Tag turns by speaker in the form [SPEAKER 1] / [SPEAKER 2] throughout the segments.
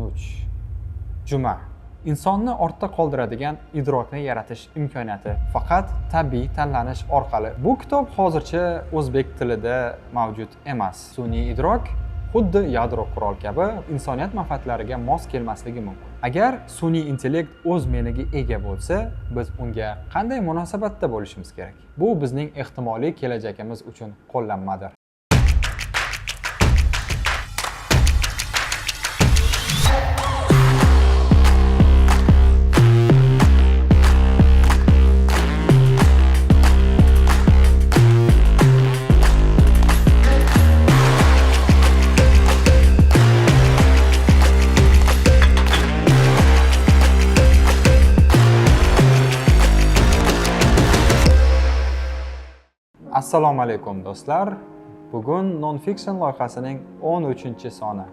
[SPEAKER 1] 13. Juma. Insonni ortda qoldiradigan idrokni yaratish imkoniyati faqat tabiiy tanlanish orqali. Bu kitob hozircha o'zbek tilida mavjud emas. Sun'iy idrok xuddi yadro qurol kabi insoniyat manfaatlariga mos kelmasligi mumkin. Agar sun'iy intellekt o'z meniga ega bo'lsa, biz unga qanday munosabatda bo'lishimiz kerak? Bu bizning ehtimoliy kelajagimiz uchun qo'llanmadir. Assalomu alaykum do'stlar. Bugun Non-Fiction loyihasining 13-soni.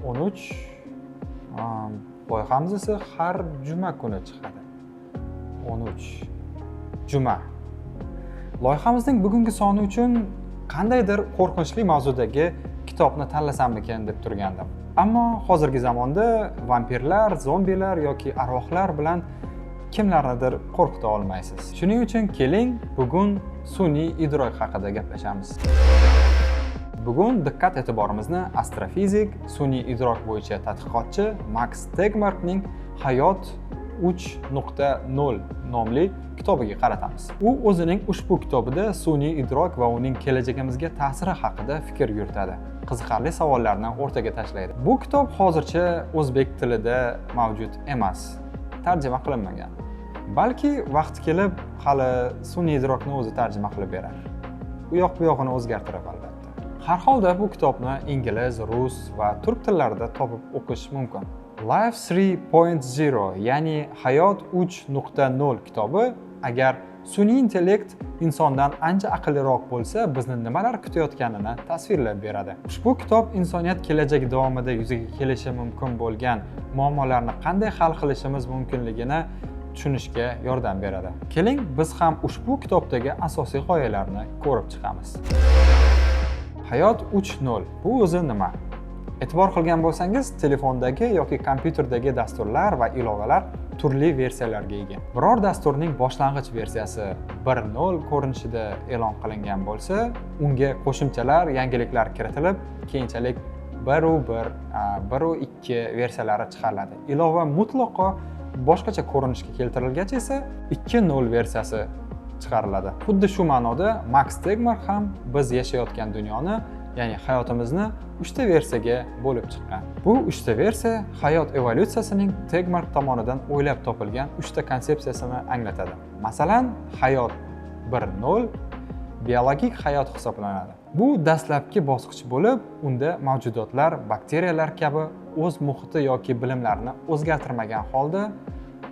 [SPEAKER 1] 13 loyihamiz esa har juma kuni chiqadi. 13 juma. Loyihamizning bugungi soni uchun qandaydir qo'rqinchli mavzudagi kitobni tanlasammikin deb turgandim. Ammo hozirgi zamonda vampirlar, zombilar yoki arvohlar bilan kimlarnidir qo'rqita olmaysiz. Shuning uchun keling, bugun sun'iy idrok haqida gaplashamiz. Bugun diqqat e'tiborimizni astrofizik, sun'iy idrok bo'yicha tadqiqotchi Max Tegmarkning Hayot 3.0 nomli kitobiga qaratamiz. U o'zining ushbu kitobida sun'iy idrok va uning kelajagimizga ta'siri haqida fikr yuritadi. Qiziqarli savollarni o'rtaga tashlaydi. Bu kitob hozircha o'zbek tilida mavjud emas. Tarjima qilinmagan. Balki vaqti kelib hali sun'iy idrokni o'zi tarjima qilib berar. U yoq bu yog'ini o'zgartirib albatta. Har holda bu kitobni ingliz, rus va turk tillarida topib o'qish mumkin. Life 3.0, ya'ni Hayot 3.0 kitobi agar sun'iy intellekt insondan ancha aqlliroq bo'lsa, bizni nimalar kutayotganini tasvirlab beradi. Ushbu kitob insoniyat kelajak davomida yuzaga kelishi mumkin bo'lgan muammolarni qanday hal qilishimiz mumkinligini tushunishga yordam beradi. Keling, biz ham ushbu kitobdagi asosiy g'oyalarni ko'rib chiqamiz. Hayot 3.0 bu o'zi nima? E'tibor qilgan bo'lsangiz, telefondagi yoki kompyuterdagi dasturlar va ilovalar turli versiyalarga ega. Biror dasturning boshlang'ich versiyasi 1.0 ko'rinishida e'lon qilingan bo'lsa, unga qo'shimchalar, yangiliklar kiritilib, keyinchalik 1.1, 1.2 versiyalari chiqariladi. Ilova mutlaqo boshqacha ko'rinishga keltirilgach esa 2.0 versiyasi chiqariladi. Xuddi shu ma'noda Max Tegmark ham biz yashayotgan dunyoni, ya'ni hayotimizni 3 ta versiyaga bo'lib chiqqan. Bu 3 ta versiya hayot evolyutsiyasining Tegmark tomonidan o'ylab topilgan 3 ta konsepsiyasini anglatadi. Masalan, hayot 1.0 biologik hayot hisoblanadi. Bu dastlabki bosqich bo'lib, unda mavjudotlar bakteriyalar kabi o'z muhiti yoki bilimlarini o'zgartirmagan holda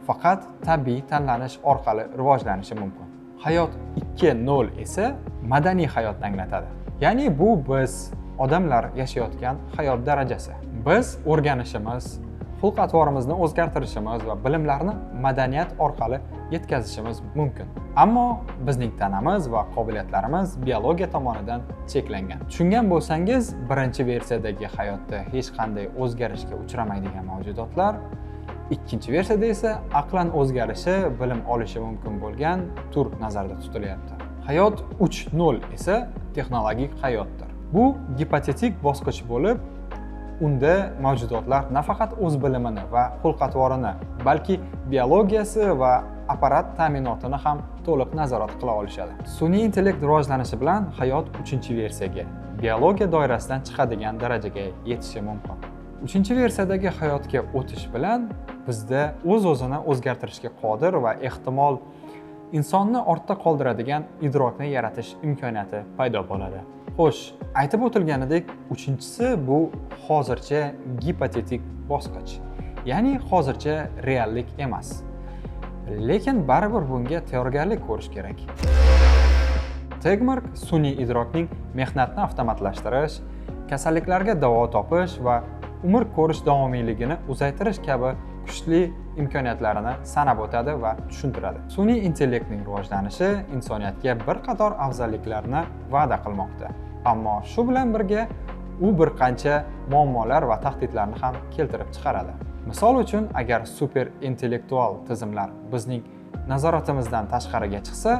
[SPEAKER 1] faqat tabiiy tanlanish orqali rivojlanishi mumkin. Hayot 2.0 esa madaniy hayotni anglatadi. Ya'ni bu biz odamlar yashayotgan hayot darajasi. Biz o'rganishimiz, xulq-atvorimizni o'zgartirishimiz va bilimlarni madaniyat orqali yetkazishimiz mumkin. Ammo bizning tanamiz va qobiliyatlarimiz biologiya tomonidan cheklangan. Tushungan bo'lsangiz, birinchi versiyadagi hayotda hech qanday o'zgarishga uchramaydigan mavjudotlar, ikkinchi versiyada esa aqlan o'zgarishi, bilim olishi mumkin bo'lgan tur nazarda tutilyapti. Hayot 3.0 esa texnologik hayotdir. Bu gipotetik bosqich bo'lib, unda mavjudotlar nafaqat o'z bilimini va xulq-atvorini, balki biologiyasi va apparat ta'minotini ham to'liq nazorat qila olishadi. Sun'iy intellekt rivojlanishi bilan hayot 3-versiyaga, biologiya doirasidan chiqadigan darajaga yetishi mumkin. 3-versiyadagi hayotga o'tish bilan bizda o'z-o'zini o'zgartirishga qodir va ehtimol insonni ortda qoldiradigan idrokni yaratish imkoniyati paydo bo'ladi. Xo'sh, aytib o'tilganidek, 3-chisi bu hozircha gipotetik bosqich. Ya'ni hozircha reallik emas. Lekin baribir bunga tayyorgarlik ko'rish kerak. Tegmark sun'iy idrokning mehnatni avtomatlashtirish, kasalliklarga davo topish va umr ko'rish davomiyligini uzaytirish kabi kuchli imkoniyatlarini sanab o'tadi va tushuntiradi. Sun'iy intellektning rivojlanishi insoniyatga bir qator afzalliklarni va'da qilmoqda. Ammo shu bilan birga U bir qancha muammolar va tahdidlarni ham keltirib chiqaradi. Misol uchun, agar super intellektual tizimlar bizning nazoratimizdan tashqariga chiqsa,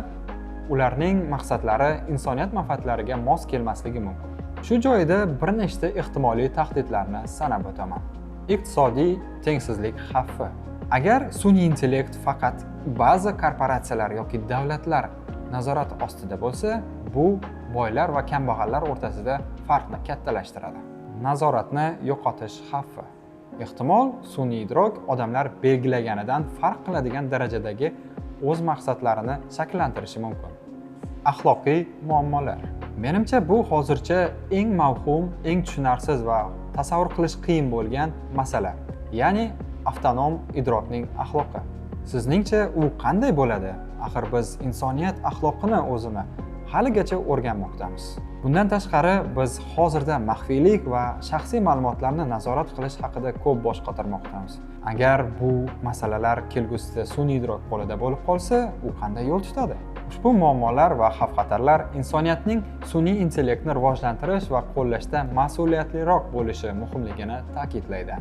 [SPEAKER 1] ularning maqsadlari insoniyat manfaatlariga mos kelmasligi mumkin. Shu joyda bir nechta ehtimoliy tahdidlarni sanab o'taman. Iqtisodiy tengsizlik xavfi. Agar sun'iy intellekt faqat ba'zi korporatsiyalar yoki davlatlar nazorati ostida bo'lsa, bu boylar va kambag'allar o'rtasida farqni kattalashtiradi. Nazoratni yo'qotish xavfi. Ehtimol, sun'iy idrok odamlar belgilaganidan farq qiladigan darajadagi o'z maqsadlarini shakllantirishi mumkin. Axloqiy muammolar. Menimcha, bu hozircha eng mavhum, eng tushunarsiz va tasavvur qilish qiyin bo'lgan masala, ya'ni avtonom idrokning axloqi. Sizningcha, u qanday bo'ladi? Axir biz insoniyat axloqini o'zini haligacha o'rganmoqdamiz. Bundan tashqari, biz hozirda maxfiylik va shaxsiy ma'lumotlarni nazorat qilish haqida ko'p bosh qotirmoqdamiz. Agar bu masalalar kelgusida sun'iy idrok qo'lida bo'lib qolsa, u qanday yo'l tutadi? Ushbu muammolar va xavf xatarlar insoniyatning sun'iy intellektni rivojlantirish va qo'llashda mas'uliyatliroq bo'lishi muhimligini ta'kidlaydi.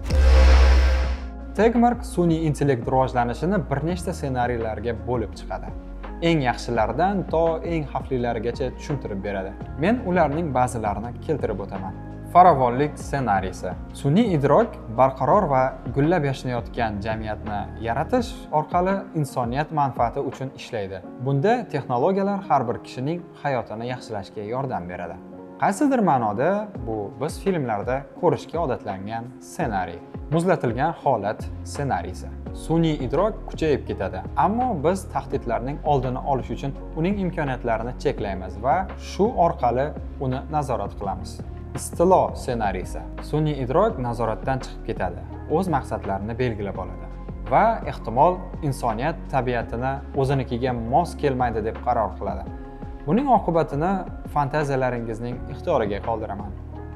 [SPEAKER 1] Tegmark sun'iy intellekt rivojlanishini bir nechta ssenariylarga bo'lib chiqadi, eng yaxshilaridan to eng xavflilarigacha tushuntirib beradi. Men ularning ba'zilarini keltirib o'taman. Farovonlik ssenariysi. Sun'iy idrok barqaror va gullab yashnayotgan jamiyatni yaratish orqali insoniyat manfaati uchun ishlaydi. Bunda texnologiyalar har bir kishining hayotini yaxshilashga yordam beradi. Qaysidir ma'noda bu biz filmlarda ko'rishga odatlangan ssenariy. Muzlatilgan holat ssenariysi. Sun'iy idrok kuchayib ketadi, ammo biz tahdidlarning oldini olish uchun uning imkoniyatlarini cheklaymiz va shu orqali uni nazorat qilamiz. Istilo ssenariysi. Sun'iy idrok nazoratdan chiqib ketadi, o'z maqsadlarini belgilab oladi va ehtimol insoniyat tabiatini o'zinikiga mos kelmaydi deb qaror qiladi. Buning oqibatini fantaziyalaringizning ixtiyoriga qoldiraman.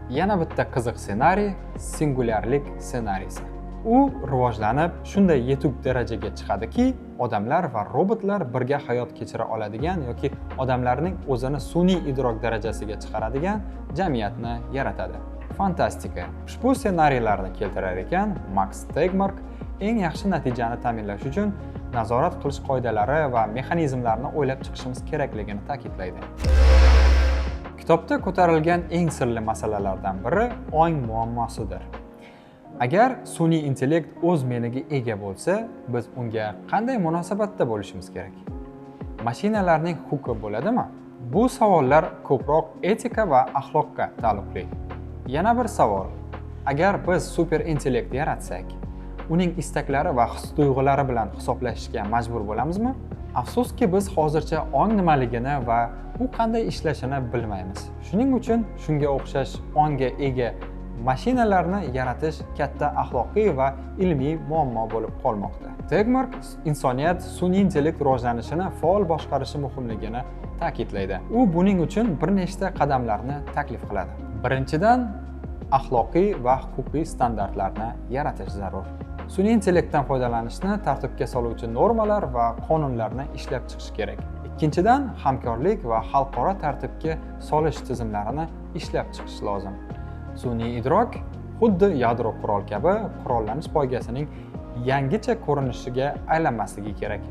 [SPEAKER 1] Yana bitta qiziq ssenariy – singulyarlik ssenariysi. U rivojlanib, shunday yetuk darajaga chiqadiki, odamlar va robotlar birga hayot kechira oladigan yoki odamlarning o'zini sun'iy idrok darajasiga chiqaradigan jamiyatni yaratadi. Fantastika. Ushbu ssenariylarni keltirar ekan, Maks Tegmark eng yaxshi natijani ta'minlash uchun nazorat qilish qoidalari va mexanizmlarini o'ylab chiqishimiz kerakligini ta'kidlaydi. Kitobda ko'tarilgan eng sirli masalalardan biri ong muammosidir. Agar sun'iy intellekt o'z meniga ega bo'lsa, biz unga qanday munosabatda bo'lishimiz kerak? Mashinalarning huquqi bo'ladimi? Bu savollar ko'proq etika va axloqqa taalluqli. Yana bir savol: agar biz super intellekt yaratsak, uning istaklari va his tuyg'ulari bilan hisoblashishga majbur bo'lamizmi? Afsuski, biz hozircha ong nimaligini va u qanday ishlashini bilmaymiz. Shuning uchun shunga o'xshash ongga ega mashinalarni yaratish katta axloqiy va ilmiy muammo bo'lib qolmoqda. Tegmark insoniyat sun'iy intellekt rivojlanishini faol boshqarishi muhimligini ta'kidlaydi. U buning uchun bir nechta qadamlarni taklif qiladi. Birinchidan, axloqiy va huquqiy standartlarni yaratish zarur. Sun'iy intellektdan foydalanishni tartibga soluvchi normalar va qonunlarni ishlab chiqish kerak. Ikkinchidan, hamkorlik va xalqaro tartibga solish tizimlarini ishlab chiqish lozim. Sun'iy idrok xuddi yadro qurol kabi qurollanish poygasining yangicha ko'rinishiga aylanmasligi kerak.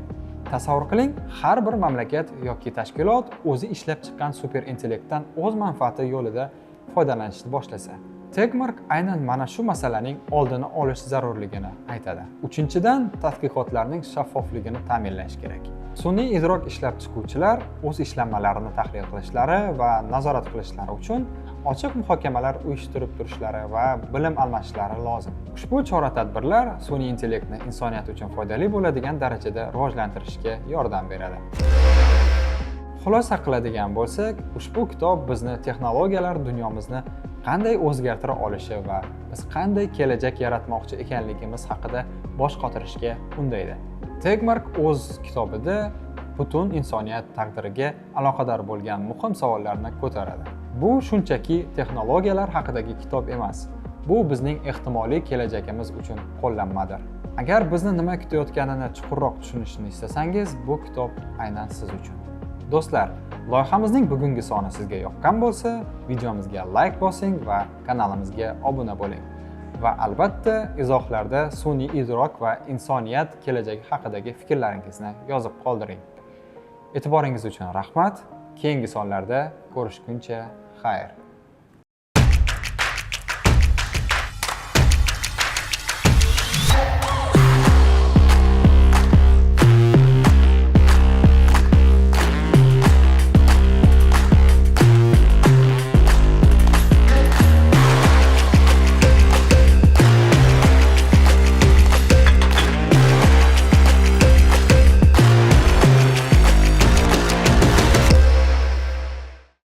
[SPEAKER 1] Tasavvur qiling, har bir mamlakat yoki tashkilot o'zi ishlab chiqqan super intellektdan o'z manfaati yo'lida foydalanishni boshlasa. Tegmark aynan mana shu masalaning oldini olish zarurligini aytadi. Uchinchidan, tadqiqotlarning shaffofligini ta'minlash kerak. Sun'iy idrok ishlab chiquvchilar o'z ishlanmalarini tahlil qilishlari va nazorat qilishlari uchun ochiq muhokamalar uyushtirib turishlari va bilim almashishlari lozim. Ushbu chora tadbirlar sun'iy intellektni insoniyat uchun foydali bo'ladigan darajada rivojlantirishga yordam beradi. Xulosa qiladigan bo'lsak, ushbu kitob bizni texnologiyalar dunyomizni qanday o'zgartira olishi va biz qanday kelajak yaratmoqchi ekanligimiz haqida bosh qotirishga undaydi. Tegmark o'z kitobida butun insoniyat taqdiriga aloqador bo'lgan muhim savollarni ko'taradi. Bu shunchaki texnologiyalar haqidagi kitob emas, bu bizning ehtimoliy kelajagimiz uchun qo'llanmadir. Agar bizni nima kutayotganini chuqurroq tushunishni istasangiz, bu kitob aynan siz uchun. Do'stlar, loyihamizning bugungi soni sizga yoqqan bo'lsa, videomizga layk bosing va kanalimizga obuna bo'ling. Va albatta izohlarda sun'iy idrok va insoniyat kelajagi haqidagi fikrlaringizni yozib qoldiring. E'tiboringiz uchun rahmat. Keyingi sonlarda ko'rishguncha xayr.